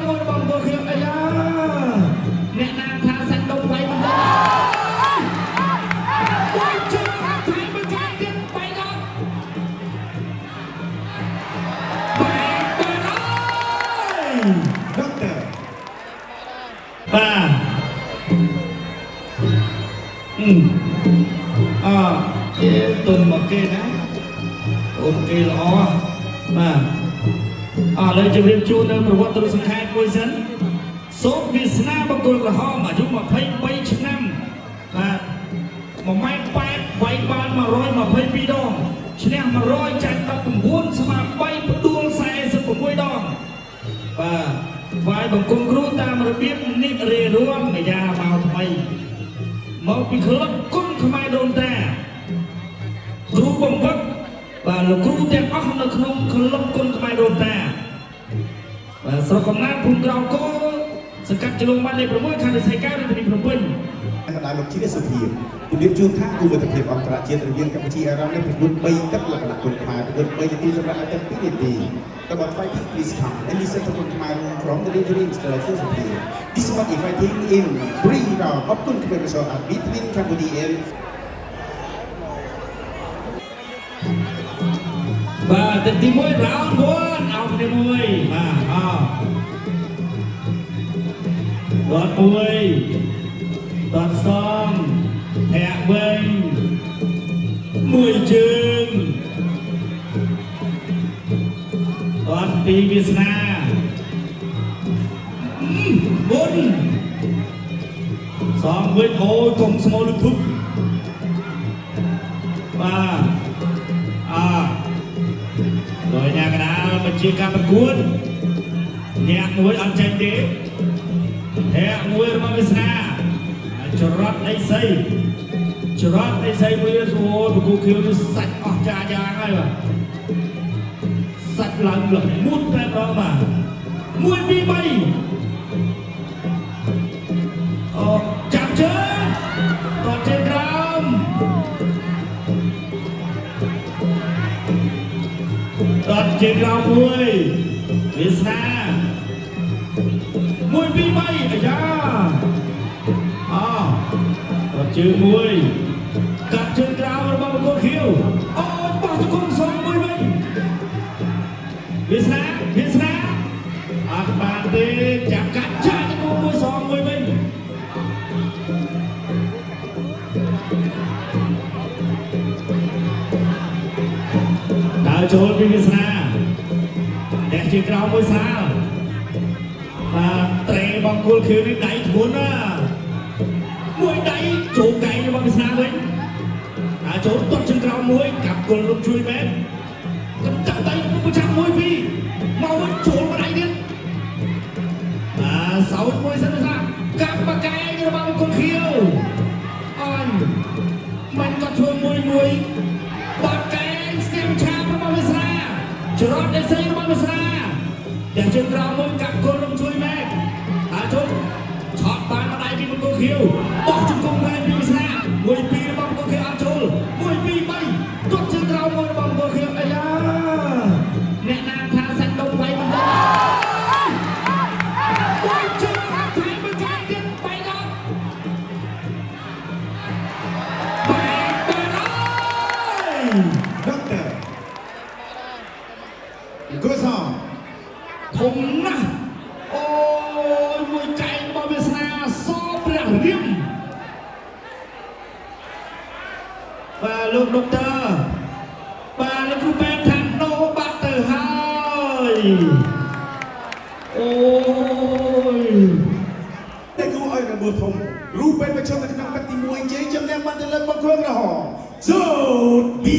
មមួយរបស់មង្គលខៀវអាយ៉ាអ្នកណាថាសាច់ដុំវាយមិនដល់មួយជើងថៃមួយកែទៀតបែកដល់បែកបាត់ហើយ ដុកទ័រ បាទអឺអអេទុនមកគេណាអូនគេល្អបាទអឥឡូវជម្រាបជូននៅប្រវត្តិរូបសង្ខេបមួយសិនសូមវាសនាបង្គោលក្រហមអាយុ23ឆ្នាំបាទ1ម៉ែត្រ8វាយបាន122ដងឈ្នះ100ចាញ់19ស្មើ3ផ្ដួល46ដង បាទថ្វាយបង្គំគ្រូតាមរបៀបនិរេរំអាយ៉ាមកថ្មីមកពីក្លឹបគុណខ្មែរដូនតាគ្រូបង្វឹកបាទលោកគ្រូទាំងអស់នៅក្នុងក្លឹបគុណខ្មែរដូនតាបាទស្រុកកំណើតភូមិក្រោកគោសង្កាត់ជ្រុងបាត់លេខ6ខណ្ឌរិស័យកែវរាជធានីភ្នំពេញ កណ្ដាលលោកជាសុភាពជំរាបជូនថាគូមិត្តភាពអន្តរជាតិរវាងកម្ពុជាអារ៉ាប់នេះប្រកួត3ទឹកលក្ខណៈគុណខ្មែរប្រកួត3នាទីសម្រាប់ទឹក2នាទី The about fighting, please come and listen to គុណខ្មែរ from the referee Mr. ជាសុភាព This one is fighting in 3 round of គុណខ្មែរ martial art between Cambodia and បាទទឹកទី1 round 1អោគ្នាមួយបាទអោបាត់មួយបាត់សងធាក់វិញមួយជើងបាត់ពីវាសនាមុនសងវិញអូយកុំស្មោលភឹកបាទអដោយអ្នកកណ្ដាលបញ្ជាការប្រកួតញាក់មួយអត់ចេញទេធាក់មួយរបស់វាសនាចរត់អីសីចរត់អីសីមួយអូយប្រគូខៀវនេះសាច់អស់ចាយ៉ាងហើយបាទសាច់ឡើងលមុតតែម្ដងបាទ1 2 3អូចាប់ជើងតតជើងក្រោម តតជើងក្រោមមួយវាសនា1 2 3អាយ៉ាអតតជើងមួយកាត់ជើងក្រោមរបស់បង្គោលខៀវអូយបោះជង្គង់សងមួយវិញវាសនាវាសនាអត់បានទេចាប់កាត់ចាក់ជង្គង់មួយសងមួយវិញដើរចូលពីវាសនាអ្នកជើងក្រោមមួយស្រាលបាទត្រេបង្គោលខៀវនេះដៃធ្ងន់ណាស់មួយដៃចូលកែងរបស់វាសនាវិញដើរចូលទាត់ជើងក្រោមមួយកាប់គល់រំជួយមែនកំចាក់ដៃប្រចាំមួយពីរមកវិញចូលមកដៃទៀតបាទសោតមួយសិនវាសនាកាប់បកែងរបស់បង្គោលខៀវអញមិនក៏ធ្វើមួយមួយបាត់កែងស្ទៀមឆាបរបស់វាសនាចរត់អេសីរបស់វាសនាទាំងជើងក្រោមមួយកាប់គល់រំជួយមែនហើយចូលឆក់បានម្ដាយពីបង្គោលខៀវបោះជង្គង់មែនពីវាសនាមួយពីររបស់បង្គោលខៀវអត់ចូលមួយពីរបីទាត់ជើងក្រោមមួយរបស់បង្គោលខៀវអាយ៉ាអ្នកណាថាសាច់ដុំវាយមិនដល់មួយជើងថៃមួយកែទៀតបែកដល់បែកបាត់ហើយ ដុកទ័រគូសង ធំណាស់អូយមួយកែងរបស់វាសនាសព្រះរៀមបាទលោកដុកទ័របាទលោកគ្រូពេទ្យថាណូបាត់ទៅហើយអូយ តែគូឲ្យរបួសធំរូបពេទ្យប្រឈមនៅក្នុងទឹកទី1ជ័យជំនះបានទៅលើបង្គោលក្រហមសូតប៊ី